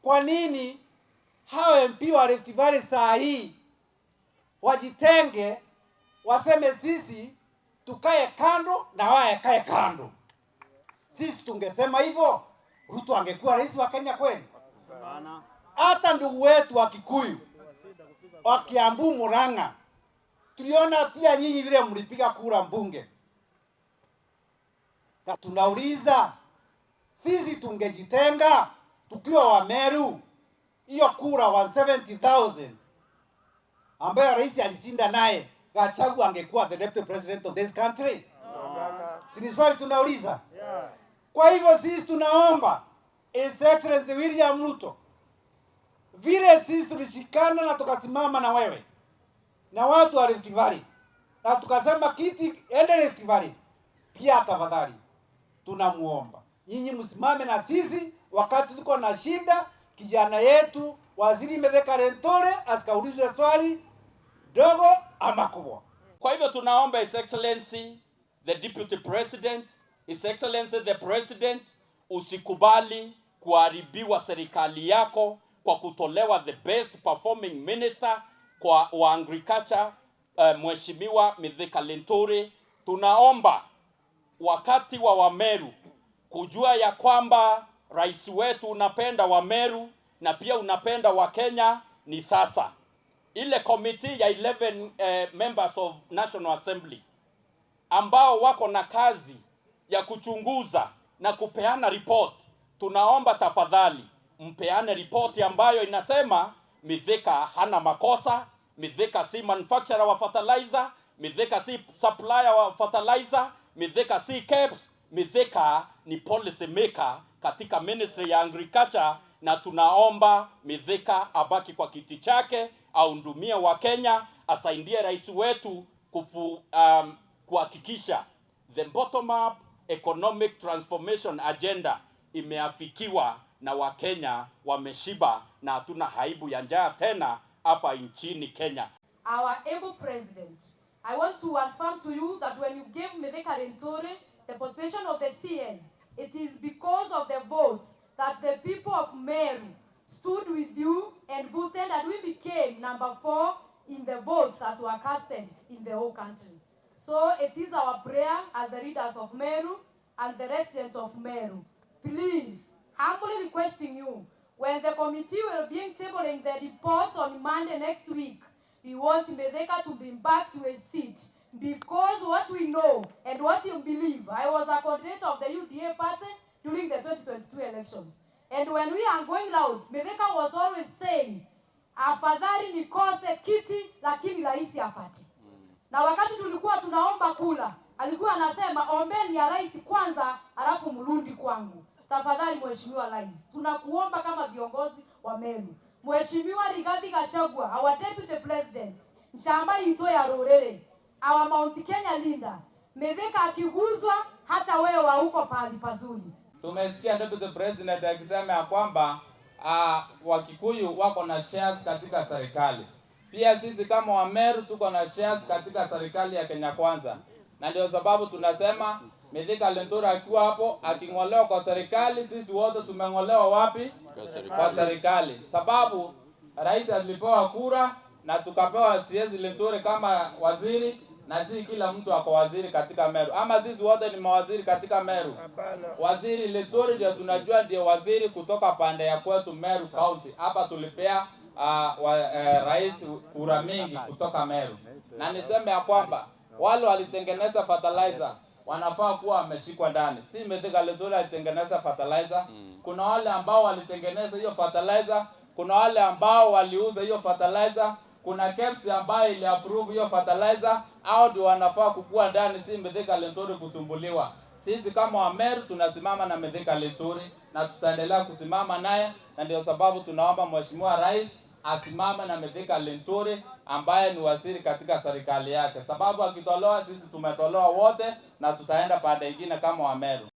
Kwa nini hao MP wa Rift Valley saa hii wajitenge, waseme sisi tukae kando na wao wakae kando? Sisi tungesema hivyo, Ruto angekuwa rais wa Kenya kweli? Hata ndugu wetu wa Kikuyu wa Kiambu, Murang'a, tuliona pia nyinyi vile mlipiga kura mbunge, na tunauliza sisi tungejitenga tukiwa wa Meru, hiyo kura 170,000 ambayo rais alishinda naye, Gachagua angekuwa the deputy president of this country? Si ni swali tunauliza? Kwa hivyo sisi tunaomba His Excellency William Ruto, vile sisi tulishikana na tukasimama na wewe na watu wa Rift Valley na tukasema kiti ende Rift Valley, pia tafadhali tunamuomba nyinyi msimame na sisi wakati tuko na shida. Kijana yetu Waziri Mithika Linturi asikaulizwe swali dogo ama kubwa. Kwa hivyo tunaomba His Excellency the Deputy President, His Excellency the President, usikubali kuharibiwa serikali yako kwa kutolewa the best performing minister kwa wa agriculture, Mheshimiwa Mithika Linturi. Tunaomba wakati wa Wameru kujua ya kwamba rais wetu unapenda Wameru na pia unapenda Wakenya ni sasa. Ile committee ya 11 members of National Assembly ambao wako na kazi ya kuchunguza na kupeana report, tunaomba tafadhali mpeane ripoti ambayo inasema Mithika hana makosa, Mithika si manufacturer wa fertilizer, Mithika si supplier wa fertilizer, Mithika si KEBS, Mithika ni policy maker katika Ministry ya Agriculture, na tunaomba Mithika abaki kwa kiti chake, ahudumie Wakenya, asaidie rais wetu kuhakikisha the bottom up economic transformation agenda imeafikiwa na Wakenya wameshiba na hatuna aibu ya njaa tena hapa nchini Kenya. Our able president, I want to affirm to you that when you gave Mithika Linturi the position of the CS, it is because of the votes that the people of Meru stood with you and voted, and we became number 4 in the votes that were casted in the whole country. So it is our prayer as the leaders of Meru and the residents of Meru. Please, humbly requesting you, when the committee will be tabling the report on Monday next week, we want Mithika to be back to his seat, because what we know and what you believe, I was a coordinator of the UDA party during the 2022 elections. And when we are going round, Mithika was always saying, "Afadhali nikose kiti lakini rais apate." Na wakati tulikuwa tunaomba kura, alikuwa anasema, "Ombeni ya rais kwanza, alafu mrudi kwangu." Tafadhali Mheshimiwa Rais, tunakuomba kama viongozi wa Meru. Mheshimiwa Rigathi Gachagua, our deputy president, Nshamba ito ya ruriri, our Mount Kenya leader, Mithika akiguzwa, hata wewe wa huko pahali pazuri. Tumesikia deputy president akisema ya kwamba Wakikuyu wako na shares katika serikali. Pia sisi kama Wameru tuko na shares katika serikali ya Kenya Kwanza, na ndio sababu tunasema Mithika Linturi akiwa hapo aking'olewa kwa serikali, sisi wote tumeng'olewa wapi? Kwa serikali, sababu rais alipewa kura na tukapewa CS Linturi kama waziri, na si kila mtu ako waziri katika Meru, ama sisi wote ni mawaziri katika Meru? Waziri Linturi ndio tunajua ndio waziri kutoka pande ya kwetu Meru County. Hapa tulipea rais kura mingi kutoka Meru, na niseme ya kwamba wale walitengeneza fertilizer wanafaa kuwa wameshikwa ndani. Si Mithika Linturi alitengeneza fertilizer. Kuna wale ambao walitengeneza hiyo fertilizer, kuna wale ambao waliuza hiyo fertilizer, kuna KEBS ambayo ili approve hiyo fertilizer, au ndio wanafaa kukua ndani, si Mithika Linturi kusumbuliwa. Sisi kama Wameru tunasimama na Mithika Linturi na tutaendelea kusimama naye, na ndio sababu tunaomba Mheshimiwa Rais asimame na Mithika Linturi ambaye ni waziri katika serikali yake, sababu akitolewa, sisi tumetolewa wote na tutaenda pande ingine kama Wameru.